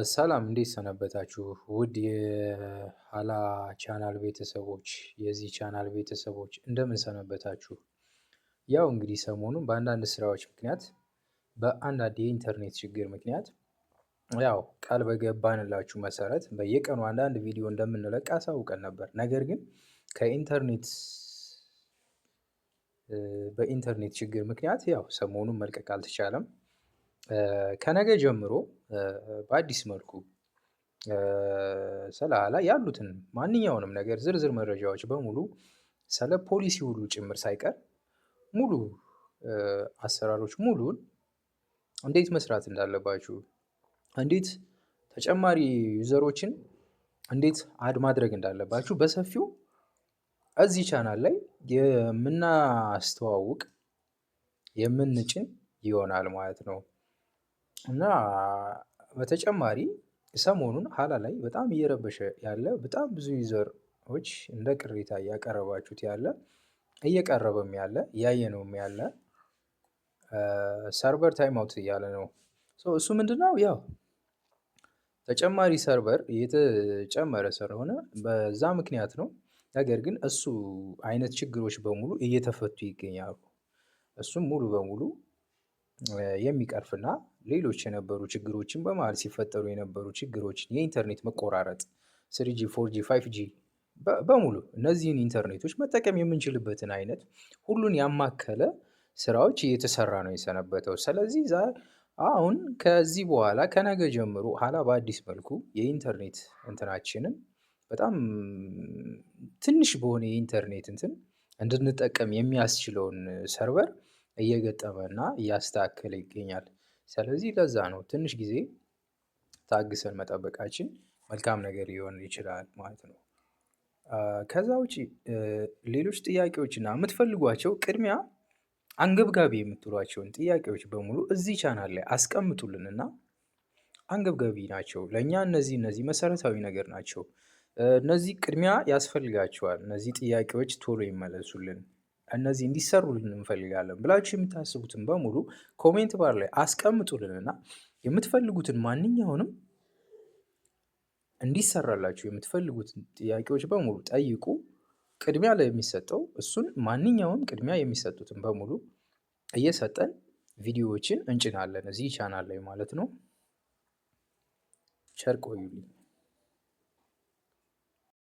ሰላም እንዴት ሰነበታችሁ? ውድ የሀላ ቻናል ቤተሰቦች፣ የዚህ ቻናል ቤተሰቦች እንደምን ሰነበታችሁ? ያው እንግዲህ ሰሞኑን በአንዳንድ ስራዎች ምክንያት፣ በአንዳንድ የኢንተርኔት ችግር ምክንያት ያው ቃል በገባንላችሁ መሰረት በየቀኑ አንዳንድ ቪዲዮ እንደምንለቅ አሳውቀን ነበር። ነገር ግን በኢንተርኔት ችግር ምክንያት ያው ሰሞኑን መልቀቅ አልተቻለም። ከነገ ጀምሮ በአዲስ መልኩ ስለ ሀላ ያሉትን ማንኛውንም ነገር ዝርዝር መረጃዎች በሙሉ፣ ስለ ፖሊሲ ሁሉ ጭምር ሳይቀር፣ ሙሉ አሰራሮች ሙሉን እንዴት መስራት እንዳለባችሁ፣ እንዴት ተጨማሪ user ኦችን እንዴት add ማድረግ እንዳለባችሁ በሰፊው እዚህ ቻናል ላይ የምናስተዋውቅ፣ የምንጭን ይሆናል ማለት ነው። እና በተጨማሪ ሰሞኑን ሀላ ላይ በጣም እየረበሸ ያለ፣ በጣም ብዙ user ኦች እንደ ቅሬታ እያቀረባችሁት ያለ፣ እየቀረበም ያለ፣ እያየነውም ያለ server time out እያለ ነው። እሱ ምንድነው? ያው ተጨማሪ server እየተጨመረ ስለሆነ በዛ ምክንያት ነው። ነገር ግን እሱ አይነት ችግሮች በሙሉ እየተፈቱ ይገኛሉ። እሱም ሙሉ በሙሉ የሚቀርፍና ሌሎች የነበሩ ችግሮችን፣ በመሀል ሲፈጠሩ የነበሩ ችግሮችን፣ የኢንተርኔት መቆራረጥ፣ 3G፣ 4G፣ 5G በሙሉ እነዚህን ኢንተርኔቶች መጠቀም የምንችልበትን አይነት ሁሉን ያማከለ ስራዎች እየተሰራ ነው የሰነበተው። ስለዚህ አሁን ከዚህ በኋላ ከነገ ጀምሮ ሀላ በአዲስ መልኩ የኢንተርኔት እንትናችንን በጣም ትንሽ በሆነ የኢንተርኔት እንትን እንድንጠቀም የሚያስችለውን server እየገጠመ እና እያስተካከለ ይገኛል። ስለዚህ ለዛ ነው ትንሽ ጊዜ ታግሰን መጠበቃችን መልካም ነገር ሊሆን ይችላል ማለት ነው። ከዛ ውጪ ሌሎች ጥያቄዎች እና የምትፈልጓቸው ቅድሚያ አንገብጋቢ የምትሏቸውን ጥያቄዎች በሙሉ እዚህ ቻናል ላይ አስቀምጡልንና አንገብጋቢ ናቸው ለእኛ፣ እነዚህ እነዚህ መሰረታዊ ነገር ናቸው፣ እነዚህ ቅድሚያ ያስፈልጋቸዋል፣ እነዚህ ጥያቄዎች ቶሎ ይመለሱልን፣ እነዚህ እንዲሰሩልን እንፈልጋለን ብላችሁ የምታስቡትን በሙሉ comment bar ላይ አስቀምጡልንና የምትፈልጉትን ማንኛውንም እንዲሰራላችሁ የምትፈልጉትን ጥያቄዎች በሙሉ ጠይቁ። ቅድሚያ ላይ የሚሰጠው እሱን ማንኛውም ቅድሚያ የሚሰጡትን በሙሉ እየሰጠን ቪዲዮዎችን እንጭናለን እዚህ ቻናል ላይ ማለት ነው። ቸር ቆዩልኝ።